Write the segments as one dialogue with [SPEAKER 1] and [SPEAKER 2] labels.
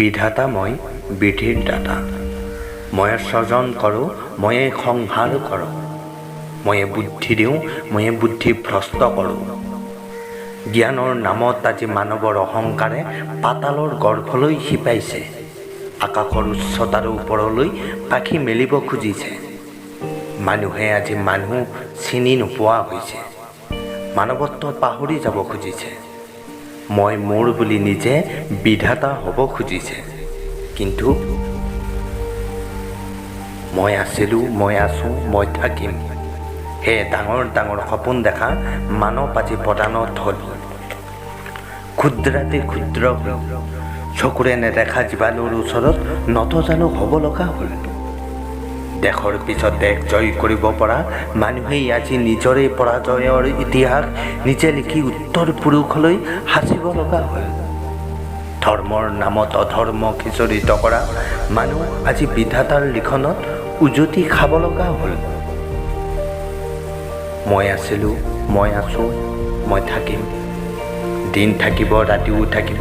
[SPEAKER 1] বিধাতা মই, বিধিৰ দাতা। ময়ে সৃজন কৰোঁ, ময়ে সংহাৰ কৰোঁ। ময়ে বুদ্ধি দিওঁ, ময়ে বুদ্ধি ভ্ৰষ্ট কৰোঁ। জ্ঞানৰ নামত আজি মানৱৰ অহংকাৰে পাতালৰ গৰ্ভলৈ শিপাইছে, আকাশৰ উচ্চতাৰ ওপৰলৈ পাখি মেলিব খুজিছে। মানুহে আজি মানুহ চিনি নোপোৱা হৈছে, মানৱত্ব পাহৰি যাব খুজিছে, মই মোৰ বুলি নিজে বিধাতা হ'ব খুজিছে। কিন্তু মই আছিলোঁ, মই আছোঁ, মই থাকিম, সেয়ে ডাঙৰ ডাঙৰ সপোন দেখা মানৱ আজি পদানত হ'ল, ক্ষুদ্ৰাতি ক্ষুদ্ৰ হ'ল, চকুৰে নেদেখা জীৱাণুৰ ওচৰত নতজানু হ'ব লগা হ'ল। দেশৰ পিছত দেশ জয় কৰিব পৰা মানুহেই আজি নিজৰে পৰাজয়ৰ ইতিহাস নিজে লিখি উত্তৰ পুৰুষলৈ সাঁচিব লগা হ'ল। ধৰ্মৰ নামত অধৰ্ম সিঁচৰিত কৰা মানুহ আজি বিধাতাৰ লিখনত উজুতি খাব লগা হ'ল। মই আছিলোঁ, মই আছোঁ, মই থাকিম। দিন থাকিব, ৰাতিও থাকিব,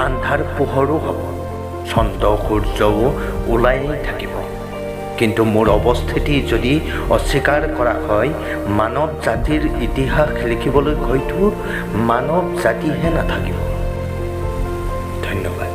[SPEAKER 1] আন্ধাৰ পোহৰো হ'ব, চন্দ্ৰ সূৰ্যও ওলায়েই থাকিব। কিন্তু মোৰ অৱস্থিতি যদি অস্বীকাৰ কৰা হয়, মানৱ জাতিৰ ইতিহাস লিখিবলৈ হয়তো মানৱ জাতিহে নাথাকিব। ধন্যবাদ।